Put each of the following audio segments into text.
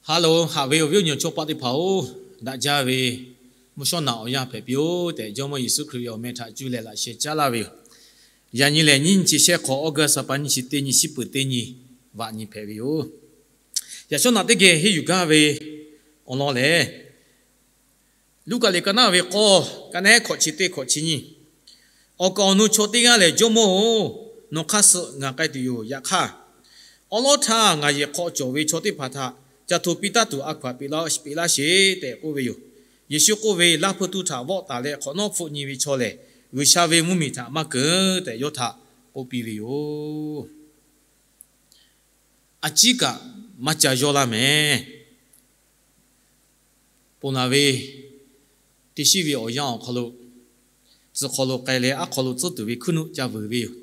Haˍ loˬ, haꞈ ve awˬ viˉ awˬ nyi chaw paˆ teˇ hpaˍ-oˬ, daꞈ jaˇ ve mvuhˇ shawˉ naꞈ awˬ yanˇ hpehꞈ piˇ-oˆ tehꞈ, Jawˇmawˇ Yeˍsuˆ Hkriꞈ ve awˬ meh htaꞈ cuˇ leh laꞈ sheh caˉ laˇ ve yoˬ. Yaꞈ nyi lehˬ, nyiˇ nyi chi shehˆ hk'awꞈ, August ha pa nyiˇ chi teˇ nyi, shiˉ peuˍ teˇ nyi, vaꞈ nyi hpehꞈ ve yoˬ. Yaꞈ shawˉ naꞈ teˇ geh henˇ yuˬ gaˇ ve awˬ lawn lehˬ, Luˉkaꞈ liꞈ ka naˉ ve k'awˇ, ka nehˉ hkawꞈ chi teˇ, hkawꞈ chi nyiˇ. Awˬ kaˍ awˬ nu chaw teˇ g'aˇ lehˬ, Jawˇmawˇ-oˬ, nawˬ hk'aˇ suh ngaˬ k'ai tuˬ yoˬ. Yaꞈ hk'aˇ, awˉ lawˉ htaˇ ngaˬ yehˬ hk'aw cawˬ ve chaw teˇ hpaˍ htaꞈ ca hto piˇ taˉ tuˬ a hkaw-anˬ peꞈ laˇ sheˍ tehꞈ k'oˆ ve yoˬ. Yeˍsuˆ k'oˆ ve, Laˇ hpeuˇ tuˇ htaꞈ vawˆ taˍ leh hk'awꞈ nawˉ hpfuhˆ nyi ve chaw lehˬ, G'uiˬsha ve mvuhˇmiˬ htaꞈ maˇ keunˍ tehꞈ yawˇ htaꞈ k'oˆ piˇ ve yoˬ. A ciˉ kaꞈ maˇ ca yawˇ laˇ mehˍ. Ponˬ laˬ ve teˇ shiˉ ve awˬ yanˇ awˬ hk'aw lo, tcuh hk'aw lo k'ai leh aˉ hk'aw lo tcuhˉ tuˬ ve hkuiˉ nuˆ ca vuiˬ ve yoˬ.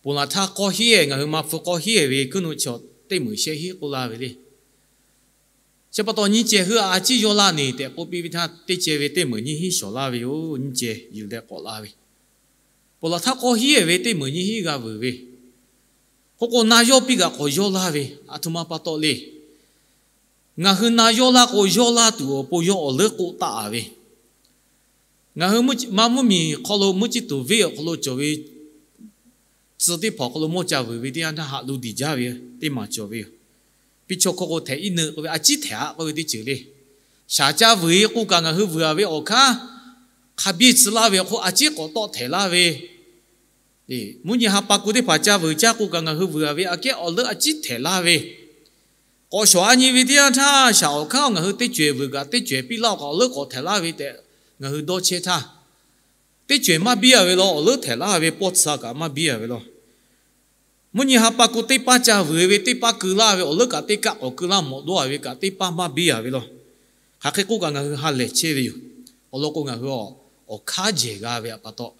Ponˬ laˬ htaˇ k'awˇ hiˉ-ehˍ, ngaˬ hui ma hpu k'awˇ hiˉ-ehˍ ve hkuiˉ nuˆ chi teˇ meunˍ shehˆ hiˉ k'oˆ laˇ ve le. Chi pa taw nyiˇ ceh heuˆ a ciˉ yawˇ laˇ neˬ tehꞈ k'oˆ piˇ ve htaˇ, teˇ ceh ve teˇ meunˍ nyiˇ hiˉ shawˍ laˇ ve yoˬ. Nyiˇ ceh yuˬ leh k'awꞈ la ve. Ponˬ laˬ htaˇ k'awˇ hiˉ-ehˍ ve teˇ meunˍ nyiˇ hiˉ g'a vuiˬ ve. K'oˆ k'o, na yawˇ piˇ kaꞈ k'awꞈ yawˇ laˇ ve, aˬ htoꞈ ma pa taw le. Ngaˬ hui na yawˇ laˇ k'o, yawˇ laˇ tuˬ awˬ pon yawˇ awˬ leuˉ k'oˆ taˍ ve. Ngaˬ hui ma mvuhˇmiˬ hk'aw lo mvuhˇ ciˇ tuˬ venˇ awˬ hk'aw lo cawˬ ve tcuh teˇ hpaˍ awˬ hk'aw lo mawˇ ca vuiˬ ve teˇ yanˇ htaˇ haꞈ lu diˬ jaˇ ve teˇ maˬ cawˬ ve yoˬ. Piˇ chaw hkawˇ k'o, htehꞈ iˉ neuˆ k'oˆ ve, a ciˉ htehꞈ-aꞈ k'oˆ ve teˇ ceuˬ le. Shaˍ ca vuiˬ k'oˆ kaꞈ, ngaˬ hui vuiˬ-a ve awˬ hk'aˇ hk'a biˇ tcuh laˇ ve awˬ hk'oˆ a ciˉ k'awꞈ tawˆ htehꞈ laˇ ve. Mvuhˇ nyi ha pa ku teˇ hpaˍ ca vuiˬ caˇ k'oˆ kaꞈ, ngaˬ hui vuiˬ-a ve aꞈ kehˉ awˬ leuˉ a ciˉ htehꞈ laˇ ve. K'awꞈ shawˍ a nyi ve teˇ yanˇ htaˇ, shaˍ awˬ hk'aˇ ngaˬ hui teˇ cawehˬ vuiˬ kaꞈ teˇ cawehˬ piˇ laˇ-oˬ kaꞈ, awˬ leuˉ k'awꞈ htehꞈ laˇ ve tehꞈ ngaˬ hui dawˇ chehˇ htaˇ, teˇ cawehˬ maˇ biˇ-a ve law, awˬ leuˉ htehꞈ laˇ ve pawˇ tcuh kaꞈ maˇ biˇ-a ve law. Mvuhˇ nyi ha pa ku teˇ paˉ ca vuiˬ ve, teˇ paˉ keu laˇ ve, awˬ leuˉ kaꞈ teˇ kaˆ k'awꞈ keu laˇ mawꞈ dawˇ-a ve kaꞈ teˇ paˉ maˇ biˇ-a ve law. Hk'aˬ hk'e k'oˆ kaꞈ ngaˬ hui ha lehˬ chehˇ ve yoˬ. Awˬ lawn k'o, ngaˬ hui awˬ hk'aˇ jehˬ g'a ve pa taw,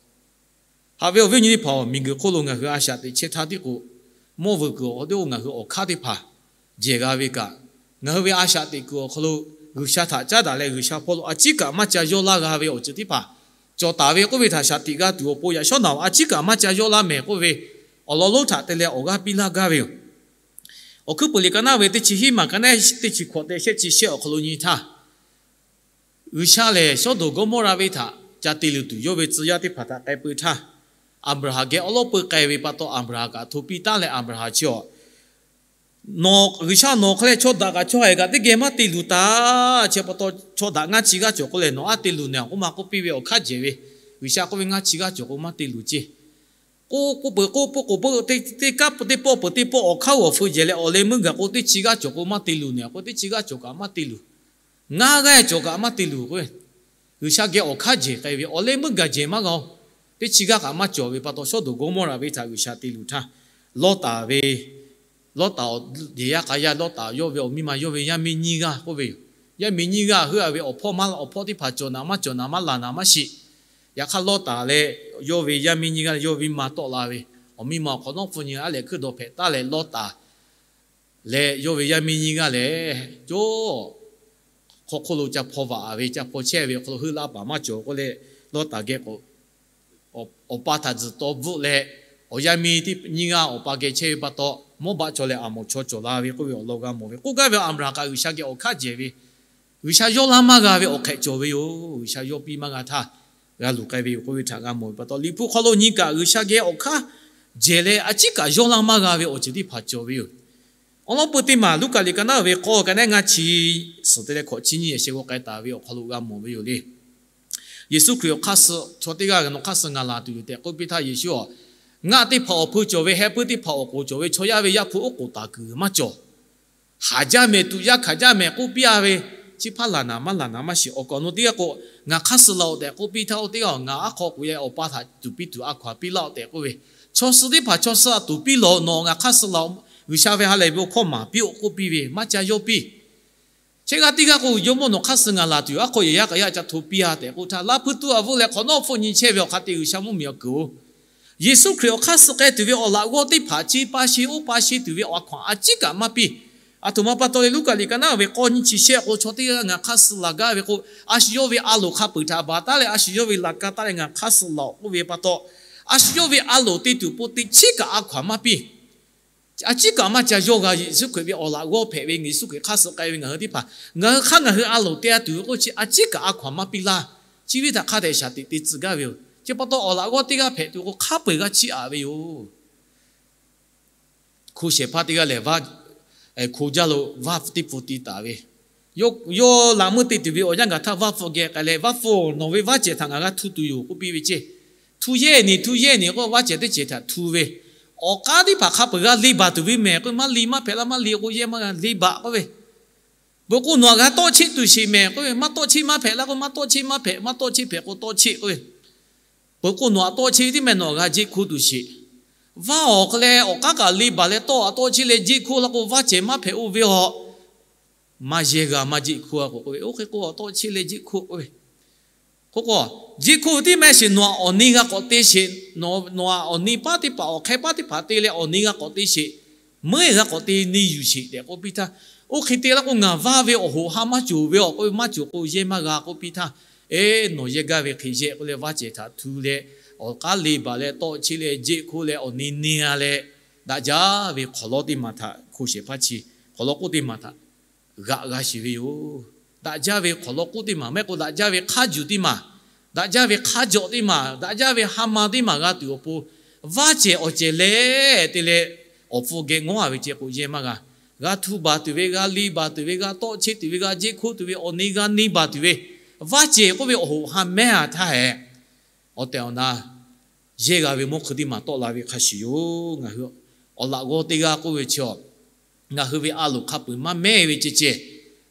haꞈ ve awˬ viˉ awˬ nyi teˇ hpaˍ-oˬ, miˬguiˬ hk'oˆ lo ngaˬ hui a shaꞈ teꞈ chehˇ htaˇ tiˉ k'o, mawˇ vuiˬ kuiˬ awˬ hk'aw lo ngaˬ hui awˬ hk'aˇ teˇ hpaˍ jehˬ g'a ve kaꞈ, ngaˬ hui ve a shaꞈ teꞈ kuiˬ awˬ hk'aw lo G'uiˬsha htaꞈ caˉ daꞈ leh G'uiˬsha hpawˇ lo a ciˉ kaꞈ maˇ ca yawˇ laˇ g'a ve awˬ ceuˬ teˇ hpaˍ cawˬ taˍ ve k'oˆ ve htaꞈ shaˍ tiꞈ g'a tuˬ awˬ pon, yaꞈ shawˉ naꞈ-oˬ, a ciˉ kaꞈ maˇ ca yawˇ laˇ mehˍ k'oˆ ve awˬ lawn lonˉ htaꞈ te leh awˬ g'aˇ piˇ laˇ gaˇ ve yoˬ. Awˬ hkuiˉ peuˬ liꞈ ka naˉ ve teˇ chi hiˉ maˬ ka nehˉ teˇ chi hkawꞈ te shehˆ chi shehˆ awˬ hk'aw lo nyi htaˇ, G'uiˬsha lehˬ Sawˉdonˍ Gawˇmawˇraꞈ venˇ htaꞈ ca te luˬ tuˬ yawˇ ve tcuh yaˇ teˇ hpaˍ htaꞈ k'ai peu htaˇ, Aˍbraˍhanˍ geh awˉ lawˉ peu k'ai ve pa taw, Aˍbraˍhanˍ kaꞈ hto piˇ taˉ leh, Aˍbraˍhanˍ chi-a, nawˬ G'uiˬsha nawˬ hk'aˬ leh chaw daꞈ kaꞈ chaw haiˬ kaꞈ teˇ geh maˇ te luˬ taˍ. Chi pa taw chaw daꞈ ngaˇ chi g'aˇ cawˬ k'oˆ leh nawˬ aˉ te luˬ nehˬ k'oˆ ma k'oˆ piˇ ve awˬ hk'aˇ jehˬ ve, G'uiˬsha k'oˆ ve, ngaˇ chi g'aˇ cawˬ k'o maˇ te luˬ ceˇ. K'oˆ k'oˆ peuˬ k'oˆ peuˬ k'oˆ peuˬ, teˇ kaˉ teˇ pawˆ peuˬ teˇ pawˆ awˬ hk'aˇ awˬ feu jehˬ leh awˬ leh meuˇ gaˬ k'o, teˇ chi g'aˇ cawˬ k'o maˇ te luˬ nehˬ k'o, teˇ chi g'aˇ cawˬ kaꞈ maˇ te luˬ. Ngaˇ g'aˇ cawˬ kaꞈ maˇ te luˬ k'o, G'uiˬsha geh awˬ hk'aˇ jehˬ k'ai ve, awˬ leh meuˇ gaˬ jehˬ maˇ g'a-oˬ. Teˇ chi g'aˇ kaꞈ maˇ cawˬ ve pa taw, Sawˉdonˍ Gawˇmawˇraꞈ venˇ htaꞈ G'uiˬsha te luˬ htaˇ, Lawˇtaˍ ve, Lawˇtaˍ awˬ yehˬ yaˇ k'a yaˇ, Lawˇtaˍ yawˇ ve awˬ miˇ ma, yawˇ ve yaˇ miˇ nyiˇ g'aˇ k'oˆ ve yoˬ. Yaˇ miˇ nyiˇ g'aˇ heuˆ-a ve awˬ hpawˇ maˇ, awˬ hpawˇ teˇ hpaˍ cawˬ naˍ maˇ cawˬ naˍ maˇ laˬ naˍ maˇ shiˍ. Yaꞈ hk'aˇ Lawˇtaˍ leh yawˇ ve yaˇ miˇ nyiˇ g'aˇ yawˇ ve miˇ ma tawˆ la ve, awˬ miˇ ma awˬ hk'awꞈ nawˉ hpfuhˆ nyi a lehˬ hkuiˇ dawˬ hpehꞈ taˉ leh, Lawˇtaˍ leh yawˇ ve yaˇ miˇ nyiˇ g'aˇ lehˬ, yawˇ hk'aw hk'oˆ lo ca hpaw vaꞈ ve, ca hpaw chehˇ ve awˬ hk'aw lo heuˆ laˇ paˍ maˇ cawˬ k'oˆ leh, Lawˇtaˍ geh k'o, awˬ pa htaꞈ tzuhˬ taw bvuhˆ leh, awˬ yaˇ miˇ nyiˇ g'aˇ awˬ pa geh chehˇ ve pa taw, mawˇ baˆ cawˬ leh aˬ mawˬ chaw cawˬ la ve k'oˆ ve awˬ lawn g'a mawˬ ve. K'oˆ gaˇ ve Aˍbraˍhanˍ kaꞈ G'uiˬsha geh awˬ hk'aˇ jehˬ ve, G'uiˬsha yawˇ laˇ maˇ g'a ve awˬ hk'ehꞈ cawˬ ve yoˬ. G'uiˬsha yawˇ piˇ maˇ g'a htaˇ, g'a luˬ k'ai ve yoˬ k'oˆ ve htaꞈ g'a mawˬ ve pa taw, Liꞈ hpu hk'aw lo nyi kaꞈ G'uiˬsha geh awˬ hk'aˇ jehˬ leh a ciˉ kaꞈ yawˇ laˇ maˇ g'a ve awˬ ceuˬ teˇ hpaˍ cawˬ ve yoˬ. Awˬ lawn peu teˇ maˬ Luˉkaꞈ liꞈ ka naˉ ve k'awˇ ka nehˉ ngaˇ chi suhˍ te leh hkawꞈ chi nyiˇ sheh g'aw k'ai taˍ ve awˬ hk'aw lo g'a mawˬ ve yoˬ le. Yeˍsuˆ Hkriꞈ awˬ hk'aˇ suh chaw teˇ g'aˇ nawˬ hk'aˇ suh ngaˬ laˬ tuˬ yoˬ tehꞈ k'oˆ piˇ htaˇ, Yeˍsuˆ-oˬ, ngaˆ teˇ hpaˍ awˬ hpui cawˬ ve, heh puiˉ teˇ hpaˍ awˬ k'oˍ cawˬ ve, chaw yaˇ ve Yaˇ hpu oˉ k'oˍ taˍ kuiˬ maˇ cawˬ. Haˍ jaˇ mehˍ, tuꞈ yaˇ hkanˍ jaˇ mehˍ k'oˆ piˇ-a ve, chi hpaˇ laˬ naˍ maˇ laˬ naˍ maˇ shiˍ. Awˬ kaˍ awˬ nu teˇ g'aˇ k'o, ngaˬ hk'aˇ suh laˬ-oꞈ tehꞈ k'oˆ piˇ htaˇ, oˇ teˇ g'aˇ ngaˬ aˉ hk'aw k'oꞈ e awˬ pa htaꞈ tuˍ piˇ tuˬ a hkaw-anˬ piˇ laˇ-oꞈ tehꞈ k'oˆ ve, chaw suh teˇ hpaˍ chaw suh tuˍ piˇ lawˬ, nawˬ ngaˬ hk'aˇ suh laˬ-oꞈ, G'uiˬsha ve ha lehˬ ve awˬ hkawˇ maˍ piˇ-oˆ k'oˆ piˇ ve, maˇ ca yawˇ piˇ. Chehˇ g'aˇ teˇ g'aˇ k'o, Jawˇmawˇ nawˬ hk'aˇ suh ngaˬ laˬ tuˬ yoˬ, aˉ hk'aw yehˬ yaˇ k'a yaˇ ca hto piˇ-a tehꞈ k'oˆ htaˇ, laˇ hpuiˇ tuˉ a bvuhˆ leh hk'awꞈ nawˉ hpfuhˆ nyi chehˇ ve awˬ hk'aˇ te G'uiˬsha mvuhˇmiˬ awˬ kuiˬ-oˬ, Yeˍsuˆ Hkriꞈ awˬ hk'aˇ suh k'ai tuˬ ve awˬ laꞈ g'awˇ teˇ hpaˍ chi pa sheˍ oˇ pa sheˍ tuˬ ve awˬ hkaw-anˬ a ciˉ kaꞈ maˇ piˇ. Aˬ htoꞈ ma pa taw leh Luˉkaꞈ liꞈ ka naˉ ve k'awˇ nyiˇ chi shehˆ k'o, chaw teˇ g'aˇ ngaˬ hk'aˇ suh laˬ gaˇ ve k'o, a shu yawˇ ve a loˍ hk'a peuˬ htaꞈ baˬ taˉ leh a shu yawˇ ve laꞈ ka taˉ leh ngaˬ hk'aˇ suh laˬ-oꞈ k'oˆ ve pa taw, a shu yawˇ ve a loˍ te tuˬ po teꞈ chiˉ kaꞈ a hkaw-anˬ maˇ piˇ. A ciˉ kaꞈ maˇ ca yawˇ g'a. Yeˍsuˆ Hkriꞈ ve awˬ laꞈ g'awˇ hpehꞈ ve, Yeˍsuˆ Hkriꞈ hk'aˇ suh k'ai ve ngaˬ hui teˇ hpaˍ, ngaˬ hui hk'aˇ ngaˬ hui a loˍ te a tuˬ ve k'oˆ chi a ciˉ kaꞈ a hkaw anˬ maˇ piˇ laˇ. Chi ve htaꞈ hk'a dehꞈ shaˍ tiꞈ te tcuh gaˇ ve yoˬ. Chi pa taw awˬ laꞈ g'awˇ teˇ g'aˇ hpehꞈ tuˬ k'o, hk'a peu-eˬ g'a chiˇ aꞈ ve yoˬ. Hko shehˍ hpaˇ teˇ g'aˇ lehˬ, vaˇ, hko jaˇ lo vaˇ teˇ pfuhˇ ti taˍ ve, yawˇ laꞈ meuˇ te tuˬ ve awˬ yanˇ gaˬ htaˇ vaˇ hpfuh geh k'ai leh, Vaˇ hpfuh, nawˬ ve vaˇ cehˬ htaꞈ ngaˬ g'a htu tuˬ yoˬ k'oˆ piˇ ve ceˇ. Htu yehˇ neˍ, htu yehˇ neˍ k'o, vaˇ cehˬ teˇ cehˬ htaꞈ htu ve. Awˬ k'aˉ teˇ hpaˍ hk'a peu-eˬ g'a le baˬ tuˬ ve mehˬ k'oˆ ve, maˇ le maˇ hpehꞈ laˇ, maˇ le k'o yehˇ maˇ g'a le baˬ k'oˆ ve. Peuˬ k'o nawˬ htaꞈ g'a tawˆ cheˆ tuˬ sheˍ mehˬ k'oˆ ve, maˇ tawˆ cheˆ maˇ hpehꞈ laˇ k'o, maˇ tawˆ cheˆ maˇ hpehꞈ, maˇ tawˆ cheˆ hpehꞈ k'o tawˆ cheˆ k'oˆ ve. Peuˬ k'o nawˬ htaꞈ tawˆ cheˆ ve teˇ mehˬ nawˬ htaꞈ g'a jeˆ hkoˇ tuˬ sheˍ. Vaˇ awˬ hk'e leh awˬ k'aˉ kaꞈ le baˬ leh tawˆ htaꞈ tawˆ cheˆ leh jeˆ hkoˇ laˇ k'o, vaˇ cehˬ maˇ hpehꞈ oˇ ve awˬ, maˇ yehˇ g'a maˇ jeˆ hkoˇ a k'o k'oˆ ve, oˇ hk'e k'o tawˆ cheˆ leh jeˆ hkoˇ k'oˆ ve. K'oˆ k'o, jeˆ hkoˇ ve teˇ mehˬ sheˍ nawˬ htaꞈ awˬ ni g'a k'awꞈ te sheˍ. Nawˬ htaꞈ awˬ ni paˉ teˇ hpaˍ, awˬ hk'e paˉ teˇ hpaˍ te leh awˬ ni g'a k'awꞈ te sheˍ. Meuˇ g'a k'awꞈ te ni yuˬ sheˍ tehꞈ k'oˆ piˇ htaˇ, oˇ hk'e te laˇ k'o ngaˬ vaˇ ve awˬ hoꞈ ha maˇ cawˬ ve awˬ k'oˆ ve, maˇ cawˬ k'o yehˇ maˇ g'a k'oˆ piˇ htaˇ, eˬ, nawˬ yehˇ gaˇ ve hk'e yehˇ k'oˆ leh vaˇ cehˬ htaꞈ htu leh, awˬ k'aˉ le baˬ leh tawˆ cheˆ leh jeˆ hkoˇ leh awˬ ni ne a leh, daꞈ jaˇ ve hk'awˍ lawˇ teˇ maˬ htaꞈ hko shehˍ hpaˇ chi hk'awˍ lawˇ k'oˆ teˇ maˬ htaꞈ g'aꞈ g'a sheˍ ve yoˬ. Daꞈ jaˇ ve hk'awˍ lawˇ k'oˆ teˇ maˬ, maˇ heˆ k'o daꞈ jaˇ ve hk'aˇ juˬ teˇ maˬ, daꞈ jaˇ ve hk'aˇ jawꞈ teˇ maˬ, daꞈ jaˇ ve ha ma teˇ maˬ g'a tuˬ awˬ pon, vaˇ cehˬ awˬ cehˬ leh te leh awˬ hpfuh geh ngawˉ a ve ceh k'o yehˇ maˇ g'a. G'a htu baˬ tuˬ ve, g'a le baˬ tuˬ ve, g'a tawˆ cheˆ tuˬ ve, g'a jeˆ hkoˇ tuˬ ve, awˬ ni g'a neˇ baˬ tuˬ ve, vaˇ cehˬ k'oˆ ve awˬ hoꞈ ha mehˉ a htaˇ hehꞈ, awˬ tehˬ awˬ na yehˇ g'a ve mawˇ hkui teˇ maˬ tawˆ la ve hk'a shuˍ yoˬ. Ngaˬ hui awˬ laꞈ g'awˇ teˇ g'aˇ k'oˆ ve chi a, ngaˬ hui ve a loˍ hk'a peu-eˬ maˇ mehˉ ve ceh ceh,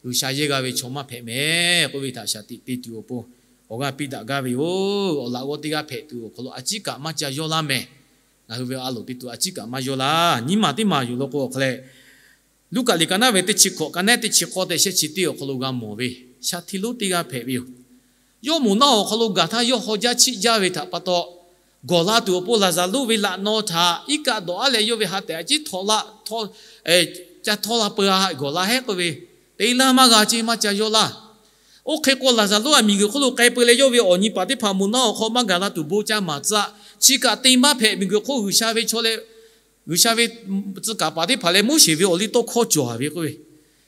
G'uiˬsha yehˇ g'a ve chaw maˇ hpehꞈ mehˍ k'oˆ ve htaꞈ shaˍ tiꞈ te tuˬ awˬ pon awˬ g'aˇ piˇ daꞈ gaˇ ve yoˬ. Awˬ laꞈ g'awˇ teˇ g'aˇ hpehꞈ tuˬ awˬ hk'aw lo a ciˉ kaꞈ maˇ ca yawˇ laˇ mehˍ. Ngaˬ hui ve a loˍ te tuˬ a ciˉ kaꞈ maˇ yawˇ laˇ. Nyiˇ maˬ teˇ maˬ yoˬ law k'o awˬ hk'a leh, Luˉkaꞈ liꞈ ka naˉ ve teˇ chi hkawꞈ, ka naˉ teˇ chi k'awˇ tehꞈ shehˆ chi teˇ awˬ hk'aw lo g'a mawˬ ve, shaˍ htiˇ lonˉ teˇ g'aˇ hpehꞈ ve yoˬ. Yawˇ moˍ naˆ awˬ hk'aw lo gaˬ htaˇ yawˇ haw jaˇ chiˆ jaˇ ve htaꞈ pa taw, gawˬ la tuˬ awˬ pon Laˍzaˍruˆ ve laꞈ naw htaꞈ iˉ kaˆ dawꞈ aˉ leh yawˇ ve ha tehꞈ a ciˉ htaw la, ca htawˇ la peu a gawˬ la hehˉ k'oˆ ve, te laˇ maˇ g'a ceˇ maˇ ca yawˇ laˇ. Oˇ hk'e k'o Laˍzaˍruˆ a miˬguiˬ hk'oˆ lo k'ai peu leh yawˇ ve awˬ nyi paˍ teˇ hpaˍ moˍ naˆ awˬ hk'aw maˇ gaˬ la tuˬ bon ca maˍ tcuh a. Chi kaꞈ te maˇ hpehꞈ miˬguiˬ hk'oˆ G'uiˬsha ve chaw leh, G'uiˬsha ve tcuh kaˍ paˍ teˇ hpaˍ leh Moˉseˍ ve awˬ liˇ tawˇ hkawˇ cawˬ a ve k'oˆ ve,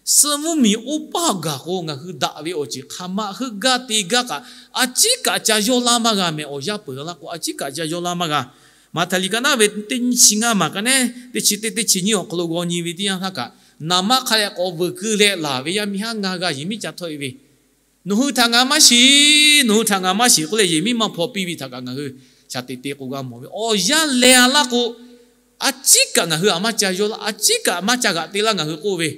suh mvuhˇmiˬ oˇ paˇ gaˬ k'o ngaˬ hui daꞈ ve awˬ ceuˬ hk'aˬ ma heuˆ gaˇ te gaˇ kaꞈ a ciˉ kaꞈ ca yawˇ laˇ maˇ g'a mehˍ. Awˬ yanˇ peuˬ laˇ k'o a ciˉ kaꞈ ca yawˇ laˇ maˇ g'a. Maꞈhtehˍ liꞈ ka naˉ ve teˇ nyiˇ chi ngaˇ maˬ ka naˉ teˇ chi teˇ teˇ chi nyiˇ awˬ hk'aw lo g'aw nyi ve teˇ yanˇ htaˇ kaꞈ, naˍ manˇ hk'a leh k'awꞈ veuˬ keu leh laˬ ve yaˇ miˇ haˉ ngaˇ g'a yehˬ miˉ ca htawˇ e ve, nawˬ hui htaꞈ ngaˬ maˇ shiˍ, nawˬ hui htaꞈ ngaˬ maˇ shiˍ k'oˆ leh yehˬ miˉ maˇ hpaw piˇ ve htaꞈ kaꞈ ngaˬ hui shaˍ teꞈ te k'o g'a mawˬ ve. Awˬ yanˇ leh a laˇ k'o, a ciˉ kaꞈ ngaˬ hui a maˇ ca yawˇ laˇ, a ciˉ kaꞈ maˇ ca g'aꞈ te laˇ ngaˬ hui k'oˆ ve,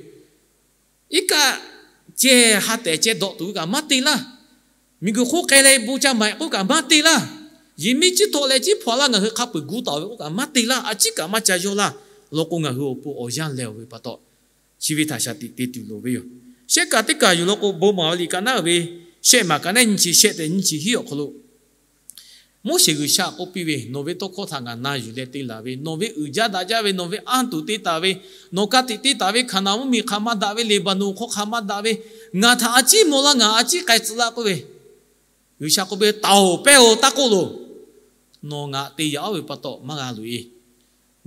iˉ kaˆ ceh ha tehˬ ceh dawꞈ tuˬ ve kaꞈ maˇ te laˇ. Miˬguiˬ hk'oˆ k'ai leh bon ca maˍ k'oˆ kaꞈ maˇ te laˇ. Yehˬ miˉ ciˉ htawˆ leh ciˉ hpaw laˇ ngaˬ hui hk'a peu-eˬ gu taˍ ve k'oˆ kaꞈ maˇ te laˇ. A ciˉ kaꞈ maˇ ca yawˇ laˇ. Law k'o ngaˬ hui awˬ pon awˬ yanˇ leh oˬ ve pa taw, chi ve htaꞈ shaˍ tiꞈ te tuˬ loˍ ve yoˬ. Shehˆ kaꞈ teˇ kaˬ yuˬ law k'o bon maˍ ve liꞈ ka naˉ ve shehˆ maˬ ka naˉ nyiˇ chi shehˆ tehꞈ nyiˇ chi hiˉ awˬ hk'aw lo Moˉseˍ G'uiˬsha k'oˆ piˇ ve, nawˬ ve tawˇ hkawˇ htaꞈ ngaˬ na yuˬ leh te laˬ ve, nawˬ ve uiˍ jaˇ daꞈ jaˇ ve, nawˬ ve anˇ tuˬ te taˍ ve, nawˬ ka tiꞈ te taˍ ve Hkaˍnanˍ mvuhˇmiˬ hk'aˬ ma daꞈ ve, Leˍbaˍnonˍ hk'aw hk'aˬ ma daꞈ ve, ngaˬ htaꞈ a ciˉ maw laˇ, ngaˬ a ciˉ k'ai tcuh laˇ k'oˆ ve, G'uiˬsha k'oˆ piˇ, Taˍ-oˬ, pehˇ-oˬ, taˇ k'oˆ loˬ. Nawˬ ngaˬ te yaꞈ oˇ ve pa taw maˇ g'a loꞈ-e.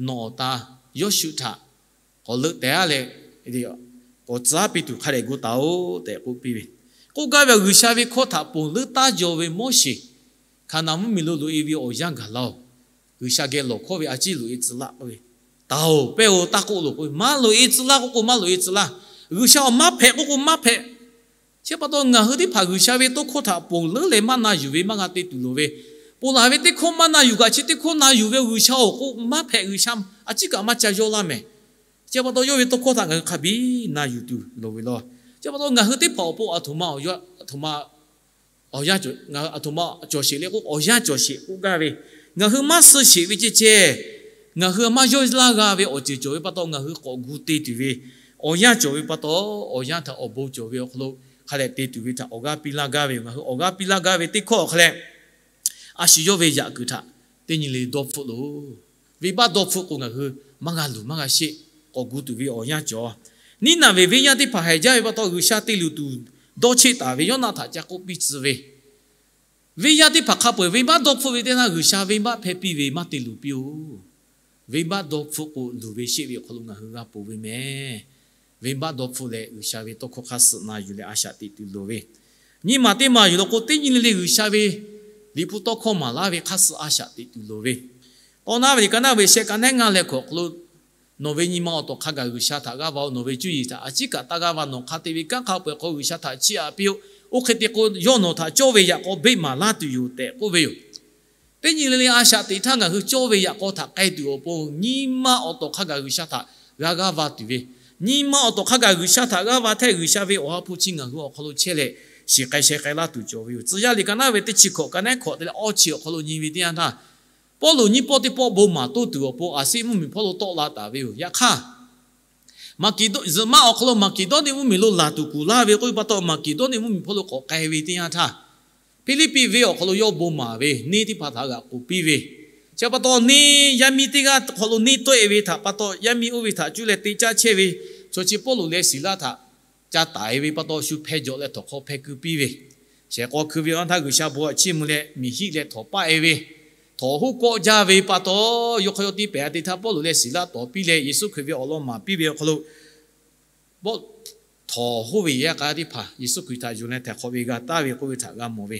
Nawˬ awˬ ta Yawˇshuˆ htaꞈ k'awꞈ leuˆ tehˍ-a leh, k'awꞈ tcuh-a piˇ tuˬ hk'a dehꞈ gu taˍ-oˬ tehꞈ k'oˆ piˇ ve. K'oˆ gaˇ ve, G'uiˬsha ve hkawˇ htaꞈ ponˬ leuˉ taˉ jaw ve Moˉseˍ, Hkaˍnanˍ mvuhˇmiˬ lo loꞈ-e ve awˬ yanˇ gaˬ laˇ-oˬ. G'uiˬsha geh lawˬ hkawˇ ve a ciˉ loꞈ-e tcuh laˇ k'oˆ ve, Taˍ-oˬ, pehˇ-oˬ, taˇ k'oˆ loˬ k'oˆ ve, maˇ loꞈ-e tcuh laˇ k'oˆ k'o maˇ loꞈ-e tcuh laˇ. G'uiˬsha awˬ maˇ hpehꞈ k'oˆ k'o maˇ hpehꞈ. Chi pa taw ngaˬ hui teˇ hpaˍ G'uiˬsha ve tawˇ hkawˇ htaꞈ ponˬ leuˉ leh maˇ na yuˬ ve maˇ g'a te tuˬ loˍ ve, ponˬ laˬ ve teˇ hkawˇ maˇ na yuˬ kaꞈ chi teˇ hkawˇ na yuˬ ve G'uiˬsha awˬ k'o maˇ hpehꞈ, G'uiˬsha a ciˉ kaꞈ maˇ ca yawˇ laˇ mehˍ. Chi pa taw yawˇ ve tawˇ hkawˇ htaꞈ ngaˬ hui hk'a biˇ na yuˬ tuˬ loˍ ve law. Chi pa taw ngaˬ hui teˇ hpaˍ awˬ pon aˬ htoꞈ ma awˬ yanˇ cawˬ sheˍ leh k'o, awˬ yanˇ cawˬ sheˍ k'oˆ gaˇ ve, ngaˬ hui maˇ suh sheˍ ve ceh ceh, ngaˬ hui maˇ yawˇ laˇ g'a ve awˬ ceuˬ cawˬ ve pa taw ngaˬ hui k'awꞈ gu te tuˬ ve, awˬ yanˇ cawˬ ve pa taw, awˬ yanˇ htaꞈ awˬ bon cawˬ ve awˬ hk'aw lo hk'a dehꞈ te tuˬ ve htaꞈ awˬ g'aˇ piˇ laˇ gaˇ ve yoˬ. Ngaˬ hui awˬ g'aˇ piˇ laˇ gaˇ ve teˇ hkawˇ awˬ hk'a leh, a shu yawˇ ve yaꞈ kuiˬ htaꞈ teˇ nyi le dawˇ hpfuhˆ loˬ. Venˇbaˆ dawˇ hpfuhˆ k'o ngaˬ hui maˇ g'a luˬ maˇ g'a sheˆ, k'awꞈ gu tuˬ ve awˬ yanˇ cawˬ. Niˉnaˍveˍ venˇ yaˇ teˇ hpaˍ haiˬ jaˇ ve pa taw G'uiˬsha te luˬ tuˬ dawˇ cheˆ taˍ ve Yawˇnaˆ htaꞈ ca k'oˆ piˇ tcuh ve, venˇ yaˇ teˇ hpaˍ hk'a peu-eˬ venˇbaˆ dawˇ hpfuhˆ ve teˇ yanˇ G'uiˬsha venˇbaˆ hpehˇ piˇ ve maˇ te luˬ piˇ-oˬ. Venˇbaˆ dawˇ hpfuhˆ k'o, luˬ ve sheˆ ve awˬ hk'aw lo ngaˬ hui g'a ponˬ ve mehˍ. Venˇbaˆ dawˇ hpfuhˆ leh G'uiˬsha ve tawˇ hkawˇ hk'aˇ suh na yuˬ leh a shaꞈ teꞈ tuˬ loˍ ve, nyiˇ maˬ teˇ maˬ yuˬ law k'o, teˇ nyi le le G'uiˬsha ve Liꞈ hpu tawˇ hkawˇ maˍ laˇ ve hk'aˇ suh a shaꞈ teꞈ tuˬ loˍ ve, Tawˇ naˉ ve liꞈ ka naˉ ve shehˆ ka neˉ ngaˇ leh hkawꞈ hk'aw lo, nawˬ ve nyi ma awˬ tawˍ hk'a gaˬ G'uiˬsha htaꞈ g'aˇ va-oˬ. Nawˬ ve cuˇ yiˍ htaꞈ a ciˉ kaꞈ taˇ g'aˇ va. Nawˬ hk'a te ve kanˉ hk'a peu-eˬ hk'aw G'uiˬsha htaꞈ chiˇ aꞈ piˇ-oˆ. Oˇ hk'e te k'o, yawˇ nawˬ htaꞈ cawˇ ve yaꞈ k'aw beˆ maˍ laˇ tuˬ yoˬ tehꞈ k'oˆ ve yoˬ. Teˇ nyi le le a shaꞈ teꞈ htaˇ ngaˬ hui cawˇ ve yaꞈ k'aw htaꞈ k'ai tuˬ awˬ pon, nyi ma awˬ tawˍ hk'a gaˬ G'uiˬsha htaꞈ g'a g'aˇ va tuˬ ve, nyi ma awˬ tawˍ hk'a gaˬ G'uiˬsha htaꞈ g'aˇ va htehˇ G'uiˬsha ve awˬ ha hpu chi ngaˬ hui awˬ hk'aw lo chehˇ leh, shiˍ k'ai sheh k'ai laˇ tuˬ cawˬ ve yoˬ. Tcuh yaˇ liꞈ ka naˉ ve teˇ chi hkawꞈ ka neˉ hkawꞈ te leh awˇ chi awˬ hk'aw lo nyi ve teˇ yanˇ htaˇ, Pawˇluꞈ nyiˇ pawˆ teˇ pawˆ bon maˍ toˇ tuˬ awˬ pon Aˍseˆ mvuhˇmiˬ hpawˇ lo tawˆ la taˍ ve yoˬ. Yaꞈ hk'aˇ, Maˍkeˍdawˇ, Zuhꞈ maˆ awˬ hk'aw lo Maˍkeˍdawˇniˆ mvuhˇmiˬ lo laˬ tuˬ kuˬ laˇ ve k'oˆ ve pa taw, Maˍkeˍdawˇniˆ mvuhˇmiˬ hpawˇ lo k'awꞈ k'ai ve teˇ yanˇ htaˇ, Hpiˇliˇpiˆ venˇ awˬ hk'aw lo yawˇ bon maˍ ve neˇ teˇ hpaˍ htaꞈ g'aꞈ k'oˍ piˇ ve, chi pa taw neˇ yaˇ miˇ teˇ g'aˇ hk'aw lo neˇ tawˆ-e ve htaꞈ pa taw, yaˇ miˇ oˇ ve htaꞈ cuˇ leh te caˇ chehˇ ve chaw chi Pawˇluꞈ leh Siˍlaˆ htaꞈ ca taiˍ ve pa taw, shu hpeh jawꞈ leh htawnˍ hk'aw hpeh keu piˇ ve, shehˍ k'aw hkui ve awˬ yanˇ htaˇ G'uiˬsha bon htaꞈ chiˇ mvuh leh miˬ hiˆ leh htawnˍ paˆ-e ve, htawnˍ hoˉ kawˆ jaˇ ve pa taw, yawˇ hk'aˇ yawˇ tiˇ pehˍ a te htaˇ Pawˇluꞈ leh Siˍlaˆ tawˍ piˇ leh Yeˍsuˆ Hkriꞈ ve awˬ lawn maˍ piˇ ve awˬ hk'aw lo, htawnˍ hoˉ ve yaˇ k'a teˇ hpaˍ Yeˍsuˆ Hkriꞈ htaꞈ yonˍ leh htaiˍ hk'awꞈ ve g'a taˍ ve k'oˆ ve htaꞈ g'a mawˬ ve,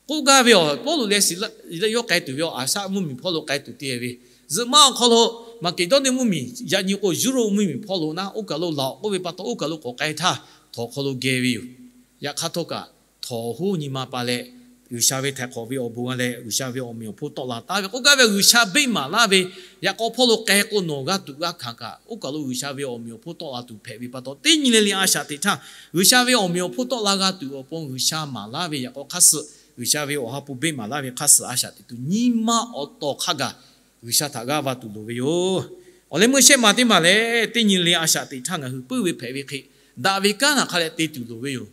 k'oˆ gaˇ ve awˬ Pawˇluꞈ leh Siˍlaˆ yawˇ k'ai tuˬ ve awˬ Aˍsaˆ mvuhˇmiˬ hpawˇ lo k'ai tuˬ te ve, Zuhꞈ maˆ awˬ hk'aw lo Maˍkeˍdawˇniˆ mvuhˇmiˬ, yaꞈ nyi k'o Yuˇrawˇ mvuhˇmiˬ hpawˇ lo naˉ, oˇ kaˬ lo laˬ-oꞈ k'oˆ ve pa taw, oˇ kaˬ lo k'awꞈ k'ai htaˇ htawnˍ hk'aw lo geh ve yoˬ. Yaꞈ hk'aˇ htawˇ kaꞈ, htawnˍ hoˉ nyi ma pa leh, G'uiˬsha ve htaiˍ hk'awꞈ ve awˬ bon g'a leh, G'uiˬsha ve awˬ meꞈ awˬ hponˇ tawˆ la taˍ ve k'oˆ gaˇ ve, G'uiˬsha beˆ maˍ laˇ ve yaꞈ k'aw hpawˇ lo k'ai k'o, nawˬ g'a tuꞈ g'a hkanˍ kaꞈ, oˇ kaˬ lo G'uiˬsha ve awˬ meꞈ awˬ hponˇ tawˆ la tuˬ hpehꞈ ve pa taw, teˇ nyi le le a shaꞈ teꞈ htaˇ, G'uiˬsha ve awˬ meꞈ awˬ hponˇ tawˆ la g'a tuˬ awˬ pon G'uiˬsha maˍ laˇ ve yaꞈ k'aw hk'aˇ suh, G'uiˬsha ve awˬ ha hpu beˆ maˍ laˇ ve hk'aˇ suh a shaꞈ teꞈ tuˬ, nyi ma awˬ tawˍ hk'a gaˬ G'uiˬsha htaꞈ g'aˇ va tuˬ loˍ ve yoˬ. Awˬ leh meuˇ shehˆ maˬ teˇ maˬ lehˬ, teˇ nyi le a shaꞈ teꞈ htaˇ ngaˬ hui puiˉ ve hpehꞈ ve hk'e, daꞈ ve kanˉ htaꞈ hk'a dehꞈ te tuˬ loˍ ve yoˬ.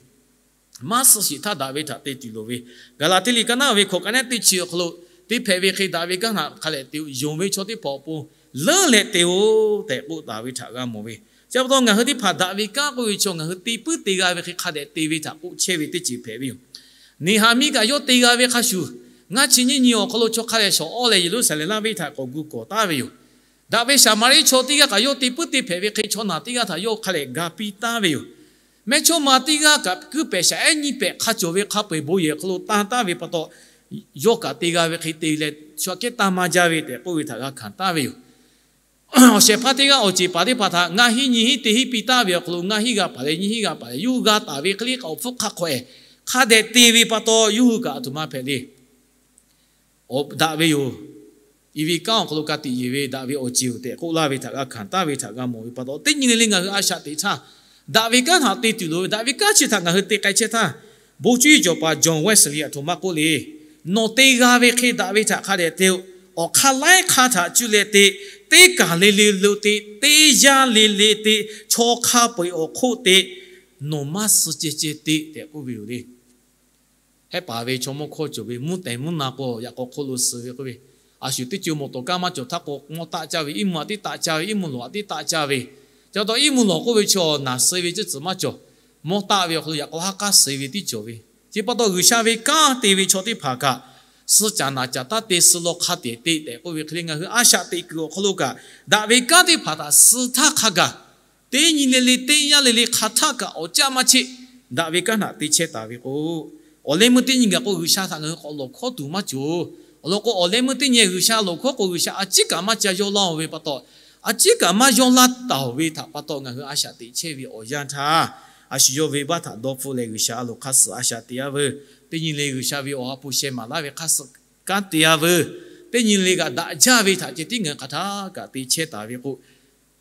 Maˇ suh sheˍ htaˇ daꞈ ve htaꞈ te tuˬ loˍ ve, Gaˍlaˍtiˆ liꞈ ka naˉ ve hkawꞈ ka neˉ teˇ chi awˬ hk'aw lo, te hpehꞈ ve hk'e daꞈ ve kanˉ htaꞈ hk'a dehꞈ te-o, yonˍ ve chaw teˇ hpaˍ awˬ pon leuˉ leh te-o tehꞈ k'oˆ taˍ ve htaꞈ g'a mawˬ ve. Chi pa taw ngaˬ hui teˇ hpaˍ daꞈ ve kanˉ k'oˆ ve chaw ngaˬ hui te puiˉ te g'a ve hk'e hk'a dehꞈ te ve htaꞈ k'oˆ chehˇ ve teˇ ceuˬ hpehꞈ ve yoˬ. Neˍhaˍmiˆ kaꞈ yawˇ te g'a ve hk'a shuˍ, ngaˇ chi nyiˇ nyi awˬ hk'aw lo chaw hk'a dehꞈ shawˍ awˇ leh Yeˍruˆsaˍlehnˍ laˇ venˇ htaꞈ k'awꞈ gu kawˍ taˍ ve yoˬ. Daꞈ ve Saˍmaˍriˆ chaw teˇ g'aˇ kaꞈ yawˇ te puiˉ te hpehꞈ ve hk'e, chaw naˬ teˇ g'aˇ htaꞈ yawˇ hk'a dehꞈ ga piˇ taˍ ve yoˬ. Mehˇchawˇma teˇ g'aˇ kaꞈ kuiˉ pehˍ shaˍ ehˉ nyiˇ pehˍ hk'a cawˬ ve hk'a peu-eˬ bon yehˬ hk'aw lo tanˇ taˍ ve pa taw, yawˇ kaꞈ te g'a ve hk'e te leh, shu aꞈ kehˉ tanˇ maˇ jaˇ ve tehꞈ k'oˆ ve htaꞈ g'a hkanˍ taˍ ve yoˬ. Awˬ shehˍ hpaˇ teˇ g'aˇ awˬ ceˬ paˍ teˇ hpaˍ htaꞈ ngaˇ hinˉ nyiˇ hinˉ teˇ hinˉ piˇ taˍ ve awˬ hk'aw lo, ngaˇ hinˉ g'a paˍ leh nyiˇ hinˉ g'a paˍ leh yawˇ hui g'a taˍ ve hk'e le kaꞈ awˬ hpfuhˇ hk'a hk'awꞈ-ehˍ hk'a dehꞈ te ve pa taw, yawˇ hui kaꞈ aˬ htoꞈ ma hpehꞈ le. Daꞈ ve yoˬ. Iˉ ve kanˉ awˬ hk'aw lo ka tiꞈ yeˬ ve daꞈ ve awˬ ceˬ-oˬ tehꞈ k'oˆ laˇ ve htaꞈ g'a hkanˍ taˍ ve htaꞈ g'a mawˬ ve pa taw, teˇ nyi le le ngaˬ hui a shaꞈ teꞈ htaˇ, daꞈ ve kanˉ htaꞈ te tuˬ loˍ ve, daꞈ ve kanˉ chi htaꞈ ngaˬ hui te k'ai chehˇ htaˇ, bon cuˇ yiˍ cawˬ paˍ John Wesley aˬ htoꞈ ma k'oˆ le. Nawˬ te g'a ve hk'e daꞈ ve htaꞈ hk'a dehꞈ te-o. Awˬ hk'aˇ laiˉ hk'aˇ htaꞈ cuˇ leh te, teˇ kaˬ le le lo te, teˇ yanˇ le le te, chaw hk'a peu-eˬ awˬ hk'oˆ te, nawˬ maˇ suh ceh ceh te tehꞈ k'oˆ ve yoˬ le. Hehˉ paˍ ve chaw mawˇ hkawˇ cawˬ ve, mvuhˇ tehˬ mvuhˇ na k'o yaꞈ k'aw hk'oˆ lo suh ve k'oˆ ve, a shu teˇ co mawˬ tawˍ kanˉ maˇ cawˬ htaˇ k'o, mawˇ taˆ caˇ ve, iˉ mvuhˇ aꞈ tiˉ taˆ caˇ ve, iˉ mvuhˇ lawˬ aꞈ tiˉ taˆ caˇ ve. Chi pa taw iˉ mvuhˇ lawˬ k'oˆ ve chaw naˬ suh ve ceˇ tcuhˍ maˇ cawˬ. Mawˇ taˆ ve awˬ hk'aw lo yaꞈ k'aw ha k'aˉ suh ve tiˉ cawˬ ve. Chi pa taw G'uiˬsha ve kanˉ te ve chaw teˇ hpaˍ kaꞈ, suh caˍ naˍ caˍ taˇ te, suh law hk'a tehꞈ te tehꞈ k'oˆ ve hk'e le, ngaˬ hui a shaꞈ teꞈ kuiˬ awˬ hk'aw lo kaꞈ, daꞈ ve kanˉ teˇ hpaˍ htaꞈ suh htaˇ hk'a gaˬ, teˇ nyi le le teˇ yanˇ le le hk'aˬ htaˆ kaꞈ awˬ caˆ maˇ cheˆ, daꞈ ve kanˉ htaꞈ te chehˇ taˍ ve k'o, awˬ leh meuˇ teˇ nyi gaˬ k'o G'uiˬsha htaꞈ ngaˬ hui k'awꞈ lawˬ hkawˉ tuˬ maˇ cawˬ. Awˬ lawn k'o, awˬ leh meuˇ teˇ nyi G'uiˬsha lawˬ hkawˉ k'o, G'uiˬsha a ciˉ kaꞈ maˇ ca yawˇ laˇ-oˬ ve pa taw, a ciˉ kaꞈ maˇ yawˇ laˇ taˍ-oˬ ve htaꞈ pa taw, ngaˬ hui a shaꞈ teꞈ chehˇ ve awˬ yanˇ htaˇ, a shu yawˇ venˇbaˆ htaꞈ dawˇ hpfuhˆ leh G'uiˬsha a loˍ hk'aˇ suh a shaꞈ teꞈ-a veuˬ. Teˇ nyi le G'uiˬsha ve awˬ ha hpu sheh maˍ laˇ ve hk'aˇ suh kanˉ te-a veuˬ. Teˇ nyi le kaꞈ daꞈ jaˇ ve htaꞈ ceh tiˉ ngaˬ hui hk'aˬ htaˇ kaꞈ te chehˇ taˍ ve k'o,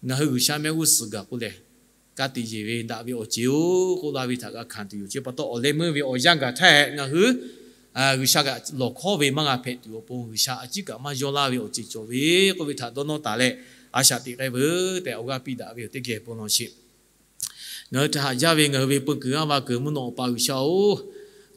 ngaˬ hui G'uiˬsha mehˆ g'uˇ suhˍ gaˬ k'oˆ leh, ka tiꞈ yeˬ ve daꞈ ve awˬ ceˬ-oˬ k'oˆ laˇ ve htaꞈ g'a hkanˍ tuˬ yoˬ. Chi pa taw, awˬ leh meuˇ ve awˬ yanˇ gaˬ htaˇ ngaˬ hui G'uiˬsha kaꞈ lawˬ hkawˉ ve maˇ g'a hpehꞈ tuˬ awˬ pon, G'uiˬsha a ciˉ kaꞈ maˇ yawˇ laˇ ve awˬ ceˬ cawˬ ve k'oˆ ve htaꞈ dawˇ nawˇ taˍ leh, a shaꞈ teꞈ k'ai veuˬ tehꞈ awˬ g'aˇ piˇ daꞈ ve yoˬ. Teˇ geh bon lawˬ sheˍ. Ngaˬ hui htaꞈ haꞈ jaˇ ve ngaˬ hui ve peu kuiˬ g'aˇ va kuiˬ mvuhˇ naw Awˬ pa G'uiˬsha-oˬ,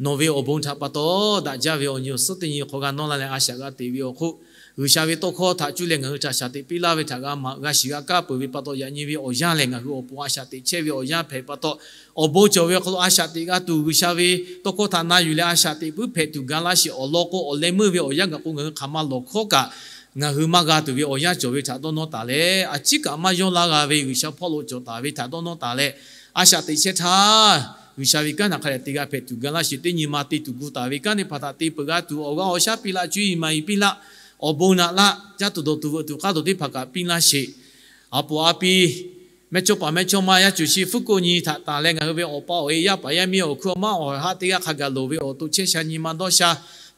nawˬ ve awˬ bon htaꞈ pa taw daꞈ jaˇ ve awˬ nyi awˬ suhˉ teˇ nyi hk'aw g'a nawˇ laˇ leh a shaꞈ g'a teꞈ ve awˬ hk'oˆ, G'uiˬsha ve tawˇ hkawˇ htaꞈ cuˇ leh ngaˬ hui htaꞈ shaˍ teꞈ piˇ laˇ ve htaꞈ g'a maꞈ g'a shiˍ g'a kaˇ peuˬ ve pa taw, yaꞈ nyi ve awˬ yanˇ lehˬ ngaˬ hui awˬ pon a shaꞈ teꞈ chehˇ ve awˬ yanˇ hpehꞈ pa taw, awˬ bon cawˬ ve awˬ hk'aw lo a shaꞈ teꞈ g'a tuˬ, G'uiˬsha ve tawˇ hkawˇ htaꞈ na yuˬ leh a shaꞈ teꞈ puiˉ hpehꞈ tuˬ ga laˇ sheˍ. Awˬ lawn k'o, awˬ leh meuˇ ve awˬ yanˇ gaˬ k'o ngaˬ hui hk'aˬ ma lawˬ hkawˉ kaꞈ ngaˬ hui maˇ g'a tuˬ ve awˬ yanˇ cawˬ ve htaꞈ dawˇ nawˇ taˍ leh, a ciˉ kaꞈ maˇ yawˇ laˇ g'a ve G'uiˬsha hpawˇ lo cawˬ taˍ ve htaꞈ dawˇ nawˇ taˍ leh, a shaꞈ teꞈ chehˇ htaˇ, G'uiˬsha ve kanˉ htaꞈ hk'a dehꞈ te g'a hpehꞈ tuˬ ga laˇ sheˍ. Teˇ nyi ma te tuˬ gu taˍ ve kanˉ teˇ hpaˍ htaꞈ te peuˬ g'a tuˬ, awˬ g'aˇ awˬ shaˉ piˇ laˇ, cuˇ yiˍ maˍ yiˍ piˇ laˇ, awˬ bon naꞈ laˇ, caˇ tuˬ dawˬ tuˬ veuꞈ tuˬ k'aˇ tuˬ teˇ hpaˍ kaꞈ piˇ laˇ sheˍ. A poˍ a pi mehˇchawˇ paˍ mehˇchawˇma yaˇ cuˬ shi hpfuhˇ k'oˆ nyi htaꞈ tanˬ leh, ngaˬ hui ve awˬ pa awˬ e, yaˇ paˍ yaˇ miˇ, awˬ hkuiˉ awˬ maˇ, awˬ haꞈ teˇ g'aˇ hk'a gaˬ loˍ ve awˬ to chehˇ sha nyi ma dawˇ sha,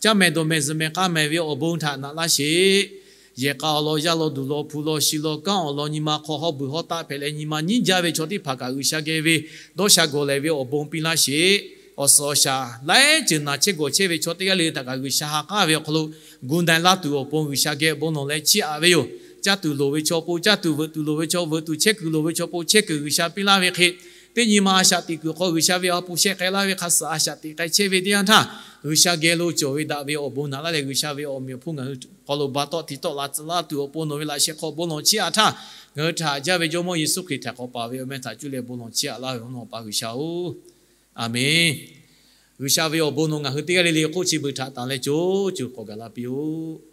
caˇ mehˍ dawˬ mehˍ zuhˬ mehˍ k'aˇ mehˍ ve awˬ bon htaꞈ naꞈ laˇ sheˍ. Yehˬ k'a awˬ lawn, yaˇ lawn, duˬ lawn, hpu lawn, shi lawn, kanˉ awˬ lawn nyi ma hk'aw hawˉ beuˬ hawˉ taˆ hpehꞈ leh nyi ma nyiˉ jaˇ ve chaw teˇ hpaˍ kaꞈ G'uiˬsha geh ve dawˇ sha gawˬ lehˬ ve awˬ bon piˇ laˇ sheˍ. Awˬ suhˍ awˬ shaˍ laiˉ ceuˬ naˬ chehˇ gawˬ chehˇ ve chaw teˇ g'aˇ le le htaꞈ kaꞈ G'uiˬsha ha k'aˉ ve awˬ hk'aw lo gu na laˇ tuˬ awˬ pon G'uiˬsha geh bon lawˬ leh chiˇ aꞈ ve yoˬ. Caˇ tuˬ loˍ ve chaw pon caˇ tuˬ, veuꞈ tuˬ loˍ ve chaw veuꞈ tuˬ, chehˇ kuiˬ loˍ ve chaw pon chehˇ kuiˬ G'uiˬsha piˇ laˇ ve hk'e, teˇ nyi ma a shaꞈ teꞈ kuiˬ hk'aw G'uiˬsha ve a poˍ shehˆ k'ai laˇ ve hk'a suhˍ a shaꞈ teꞈ k'ai chehˇ ve teˇ yanˇ htaˇ, G'uiˬsha geh lo cawˬ ve daꞈ ve awˬ bon naꞈ laˇ leh, G'uiˬsha ve awˬ meꞈ awˬ hponˇ ngaˬ hui hk'aw lo ba tawˆ ti tawˆ la tcuh laˇ tuˬ awˬ pon nawˬ ve laꞈ sheh hk'aw bon lawˬ chiˇ aꞈ htaˇ, ngaˬ hui htaꞈ haꞈ jaˇ ve Jawˇmawˇ Yeˍsuˆ Hkriꞈ htaꞈ k'awꞈ paˍ ve awˬ meh htaꞈ cuˇ leh bon lawˬ chiˇ aꞈ laˇ ve Awˬ pa G'uiˬsha-oˬ, Aˍmenˍ. G'uiˬsha ve awˬ bon nawˬ ngaˬ hui teˇ g'aˇ le le hk'oˆ chi beuꞈ htaꞈ tanˬ leh co co k'awꞈ gaˬ la piˇ-oˆ.